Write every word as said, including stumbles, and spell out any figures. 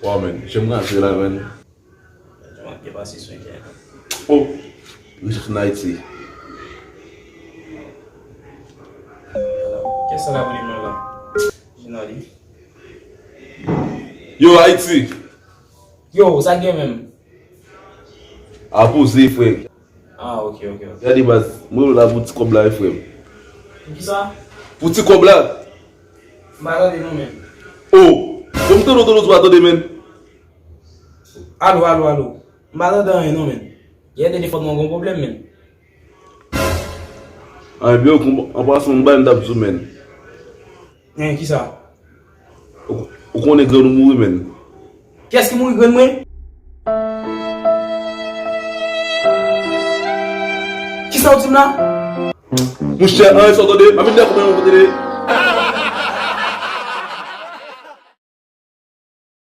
Waw, men, jan m rantre la, men. Jan m ap byen pase sou entènèt. Oh, rechèch ann Ayiti. Kiyès sa k ap rele m nan la? Jinali. Yo, Ayiti! Yo, sa k gen menm? A poze, frè. Ah, ok, ok, ok. Gade baz, mwen la pou ti kòb la, wi, frè m. Pou kisa? Pou ti kòb la. M pa tande non, men. Oh, bon, m tande w, tande w, ou pa tande, men. Alo, alo, alo. M pa tande anyen non, men. Yè telefòn mwen gon pwoblèm, men. Ay, byen, an pasan, m bay m t ap di w, men. Hein, kisa? Ou, ou konnen grann ou mouri, men. Kiyès ki mouri, grann mwen? Kisa w di m la? Monchè, anyen sa w tande? M ap vin dèyè kòb la, yon kote de.